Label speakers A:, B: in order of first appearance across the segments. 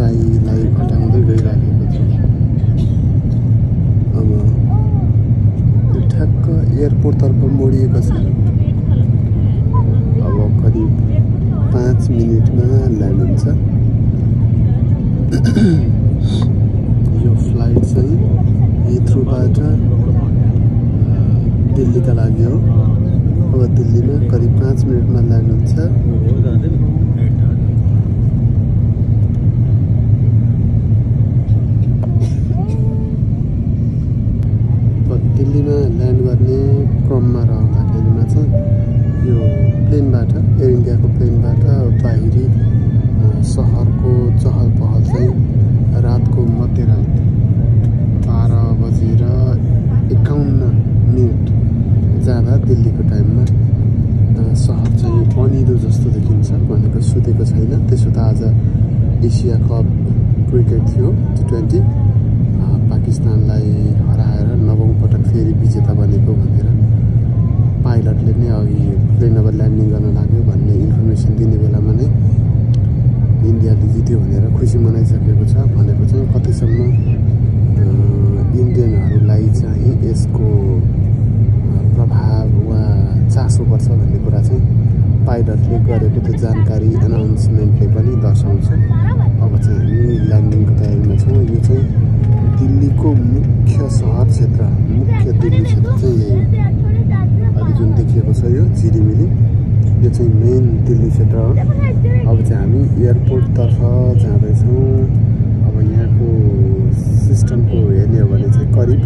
A: उचाइलाई घटाउँदै गइराखेको छ। अब ठ्याक्क एयरपोर्टतर्फ मोडिएको छ। अब करिब 5 मिनेटमा ल्यान्ड हुन्छ। यो फ्लाइट चाहिँ हिथ्रोबाट दिल्लीका लागि हो। अब दिल्लीमा करिब 5 मिनेटमा ल्यान्ड हुन्छ। दिल्लीमा ल्यान्ड गर्ने क्रममा रहँदाखेरिमा चाहिँ यो प्लेनबाट एयर इन्डियाको प्लेनबाट बाहिरी सहरको चहल पहल चाहिँ रातको मध्यरात 12:51 जाँदा दिल्लीको टाइममा सहर चाहिँ पनिलो जस्तो देखिन्छ। भनेको सुतेको छैन। त्यसो त आज एसिया कप क्रिकेट थियो T20 पाकिस्तानलाई हराएर 9औं पटक फेरि विजेता बनेको भनेर पाइलटले नै अघि प्लेन अब ल्यान्डिङ गर्न लाग्यो भन्ने इन्फर्मेसन दिने बेलामा नै इन्डियाले जित्यो भनेर खुसी मनाइसकेको छ। भनेको चाहिँ कतिसम्म इन्डियनहरूलाई चाहिँ यसको प्रभाव वा चासो पर्छ भन्ने कुरा चाहिँ पाइलटले गरेको त्यो जानकारी एनाउन्समेन्टले पनि दर्शाउँछ। अब चाहिँ हामी ल्यान्डिङको तयारीमा छौँ। यो चाहिँ दिल्लीको मुख्य सहर क्षेत्र, मुख्य दिल्ली क्षेत्र चाहिँ यही अहिले जुन देखिएको छ यो झिलिमिली, यो चाहिँ मेन दिल्ली क्षेत्र हो। अब चाहिँ हामी एयरपोर्टतर्फ जाँदैछौँ। अब यहाँको सिस्टमको हेर्ने हो भने चाहिँ करिब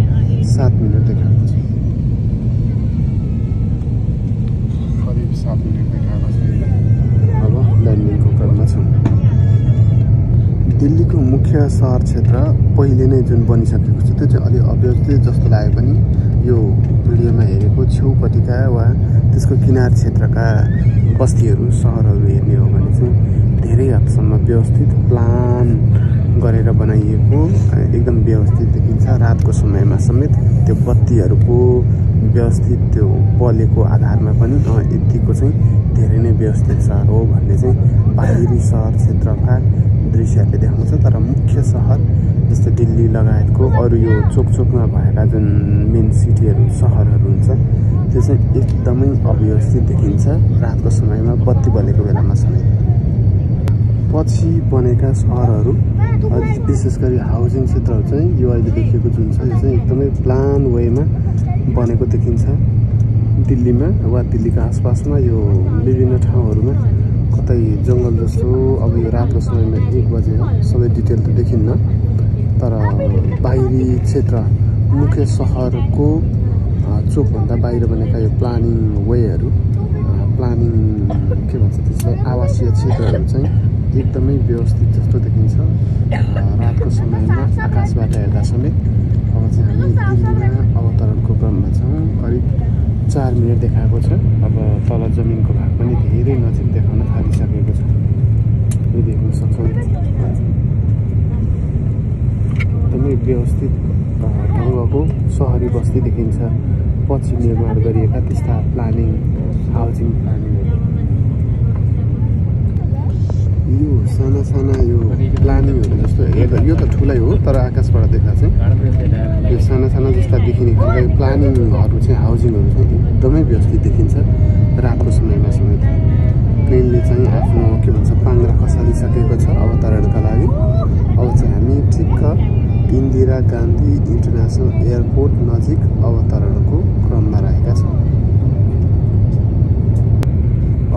A: 7 मिनट देखाएको छ। करिब 7 मिनट देखाएको छ। अब ल्यान्डिङको क्रममा छौँ। दिल्लीको मुख्य सहर क्षेत्र पहिले नै जुन बनिसकेको छ त्यो चाहिँ अलि अव्यवस्थित जस्तो लागे पनि यो भिडियोमा हेरेको छेउपट्टिका वा त्यसको किनार क्षेत्रका बस्तीहरू सहरहरू हेर्ने हो भने चाहिँ धेरै हदसम्म व्यवस्थित प्लान गरेर बनाइएको एकदम व्यवस्थित देखिन्छ। रातको समयमा समेत त्यो बत्तीहरूको व्यवस्थित त्यो बलेको आधारमा पनि यतिको चाहिँ धेरै नै व्यवस्थित सहर हो भन्ने चाहिँ बाहिरी सहर क्षेत्रका दृश्यहरूले देखाउँछ। तर मुख्य सहर जस्तो दिल्ली लगायतको अरू यो चोकचोकमा भएका जुन मेन सिटीहरू सहरहरू हुन्छ त्यो चाहिँ एकदमै अव्यवस्थित देखिन्छ रातको समयमा बत्ती बलेको बेलामा समेत। पछि बनेका सहरहरू विशेष गरी हाउसिङ क्षेत्रहरू चाहिँ यो अहिले देखिएको जुन छ यो चाहिँ एकदमै प्लान वेमा बनेको देखिन्छ। दिल्लीमा वा दिल्लीका आसपासमा यो विभिन्न ठाउँहरूमा कतै जङ्गल जस्तो अब यो रातको समयमा 1 बजे हो, सबै डिटेल त देखिन्न। तर बाहिरी क्षेत्र मुख्य सहरको चोकभन्दा बाहिर बनेका यो प्लानिङ वेहरू, प्लानिङ के भन्छ त्यसलाई, आवासीय क्षेत्रहरू चाहिँ एकदमै व्यवस्थित जस्तो देखिन्छ रातको समयमा आकाशबाट हेर्दा समेत। अब चाहिँ हामी दिल्लीमा अवतरणको क्रममा छौँ। करिब 4 मिनट देखाएको छ। अब तल जमिनको भाग पनि धेरै नजिक देखाउन थालिसकेको छ। यो देख्न सक्छौँ एकदमै व्यवस्थित ढङ्गको सहरी बस्ती देखिन्छ। पछि निर्माण गरिएका त्यस्ता प्लानिङ हाउसिङ प्लानिङहरू, यो साना साना यो प्लानिङहरू जस्तो हेर्दा यो त ठुलै हो तर आकाशबाट देख्दा चाहिँ यो साना साना जस्ता देखिने खालका प्लानिङहरू चाहिँ हाउसिङहरू चाहिँ एकदमै व्यवस्थित देखिन्छ रातको समयमा समेत। प्लेनले चाहिँ आफ्नो के भन्छ पाङ्ग्रा खसालिसकेको छ अवतरणका लागि। अब चाहिँ हामी ठिक्क इन्दिरा गान्धी इन्टरनेसनल एयरपोर्ट नजिक अवतरणको क्रममा रहेका छौँ।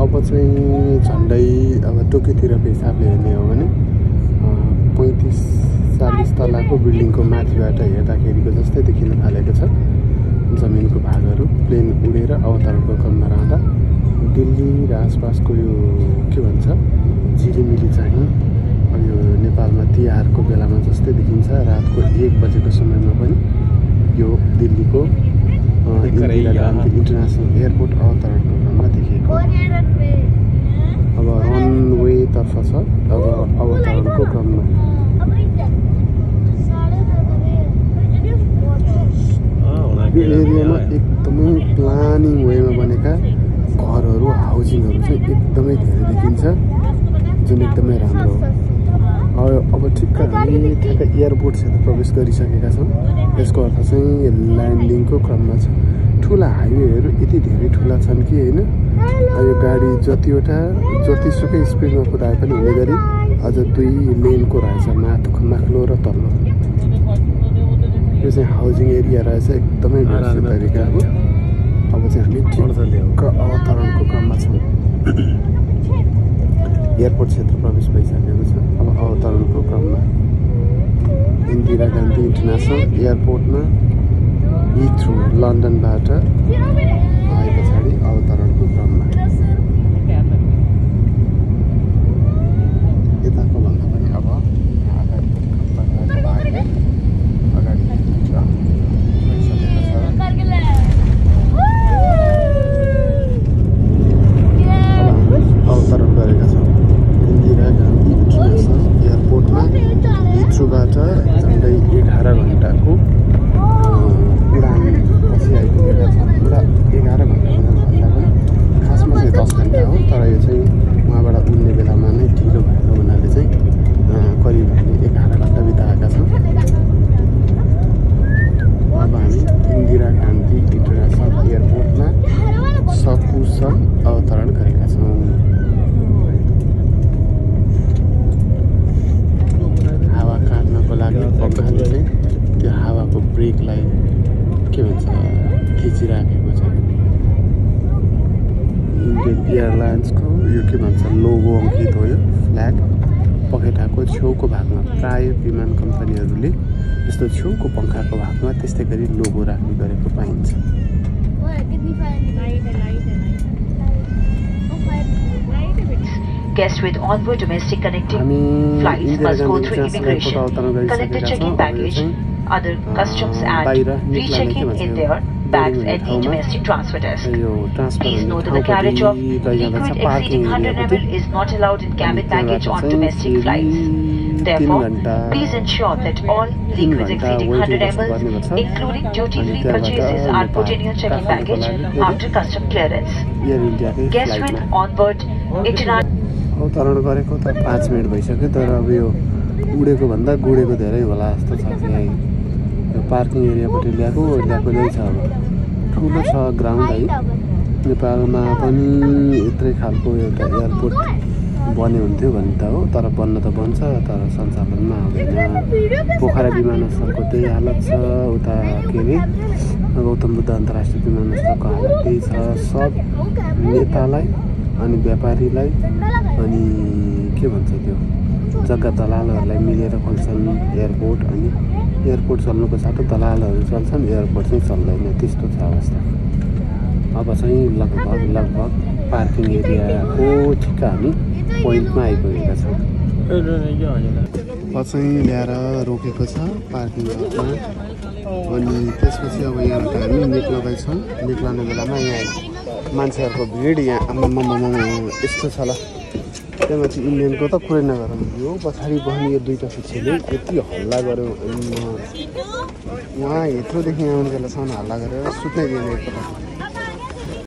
A: अब चाहिँ झन्डै अब टोकियोतिरको हिसाबले हेर्ने हो भने 35-40 तलाको बिल्डिङको माथिबाट हेर्दाखेरिको जस्तै देखिन थालेको छ जमिनको भागहरू। प्लेन उडेर अवतरणको क्रममा रहँदा दिल्ली र आसपासको यो के भन्छ झिलिमिली चाहिँ अब यो नेपालमा तिहारको बेलामा जस्तै देखिन्छ। रातको 1 बजेको समयमा पनि यो दिल्लीको इन्दिरा गान्धी इन्टरनेसनल एयरपोर्ट अवतरणको क्रममा देखिएको। अब रनवे तर्फ छ अब अवतरणको क्रममा। यो एरियामा एकदमै प्लानिङ वेमा बनेका घरहरू हाउसिङहरू चाहिँ एकदमै धेरै देखिन्छ जुन एकदमै राम्रो हो। अब ठिक्क हामी ठ्याक्क एयरपोर्ट क्षेत्र प्रवेश गरिसकेका छौँ। यसको अर्थ चाहिँ ल्यान्डिङको क्रममा छ। ठुला हाइवेहरू यति धेरै ठुला छन् कि होइन, यो गाडी जतिसुकै स्पिडमा कुदाए पनि हुने गरी अझ 2 लेनको रहेछ, माथिल्लो र तल्लो। यो चाहिँ हाउसिङ एरिया रहेछ, एकदमै व्यवस्थित तरिकाको। अब चाहिँ हामी ठिक्क अवतरणको क्रममा छौँ। एयरपोर्ट क्षेत्र प्रवेश भइसकेको छ। अब अवतरणको क्रममा इन्दिरा गान्धी इन्टरनेसनल एयरपोर्टमा हिथ्रो लन्डनबाट आए पछाडि अवतरणको क्रममा यताको भन्दा पनि अब अगाडि भइसकेको छ। अवतरण गरेका छौँ इन्दिरा गान्धी इन्टरनेसनल एयरपोर्टमा। हिथ्रोबाट झन्डै 11 घन्टाको उडान पछि आइपुगेका छौँ। 11 घन्टा भन्दा पनि खासमा चाहिँ 10 घन्टा हो, तर यो चाहिँ उहाँबाट उड्ने बेलामा नै ढिलो भएको हुनाले चाहिँ करिब हामी 11 घन्टा बिताएका छौँ। अब हामी इन्दिरा गान्धी इन्टरनेसनल एयरपोर्टमा सकुशल अवतरण गरेका छौँ। हावा काट्नको लागि पङ्खाले चाहिँ त्यो हावाको ब्रेकलाई के भन्छ खिचिराखेको छ। इन्डियन एयरलाइन्सको यो के भन्छ लोगो अङ्कित हो। यो फ्ल्याग पखेटाको छेउको भागमा प्राय विमान कम्पनीहरूले यस्तो छेउको पङ्खाको भागमा त्यस्तै गरी लोगो राख्ने गरेको पाइन्छ।
B: Guests with onboard domestic connecting flights must go through immigration, collect the check-in baggage, other customs and re-check-in in their bags at the domestic transfer desk. Please note that the carriage of liquid exceeding 100 ml is not allowed in cabin baggage on domestic flights. Therefore, please ensure that all liquids exceeding 100 ml, including duty-free purchases, are put in your check-in baggage after custom clearance. Guests with onboard international
A: अवतरण गरेको त 5 minute भइसक्यो, तर अब यो उडेको भन्दा गुडेको धेरै होला जस्तो छ। यहाँ यो पार्किङ एरियापट्टि ल्याएको नै छ। अब ठुलो छ ग्राउन्ड है। नेपालमा पनि यत्रै खालको एउटा एयरपोर्ट बन्यो हुन्थ्यो भन्ने त हो, तर बन्न त बन्छ, तर सञ्चालनमा आउँदैन। पोखरा विमानस्थलको त्यही हालत छ। उता के अरे गौतम बुद्ध अन्तर्राष्ट्रिय विमानस्थलको हालत त्यही छ। सब नेतालाई अनि व्यापारीलाई अनि के भन्छ त्यो जग्गा दलालहरूलाई मिलेर खोल्छन् एयरपोर्ट। अनि एयरपोर्ट चल्नुको साथै दलालहरू चल्छन्, एयरपोर्ट चाहिँ चल्दैन। त्यस्तो छ अवस्था। अब चाहिँ लगभग पार्किङ एरियाको ठिक्क हामी पोइन्टमा आइपुगेका छौँ। चाहिँ ल्याएर रोकेको छ पार्किङ लटमा। अनि त्यसपछि अब यहाँबाट हामी निक्लँदैछौँ। निक्लने बेलामा यहाँ मान्छेहरूको भिड यहाँ आम्मामा यस्तो छ ल। त्यहाँमाथि इन्डियनको त कुरै नगरौँ। यो पछाडि बस्ने यो 2टा शिक्षकले यति हल्ला गर्यो। उहाँ यत्रोदेखि आउने बेलासम्म हल्ला गरेर सुत्नै दिने एकपल्ट।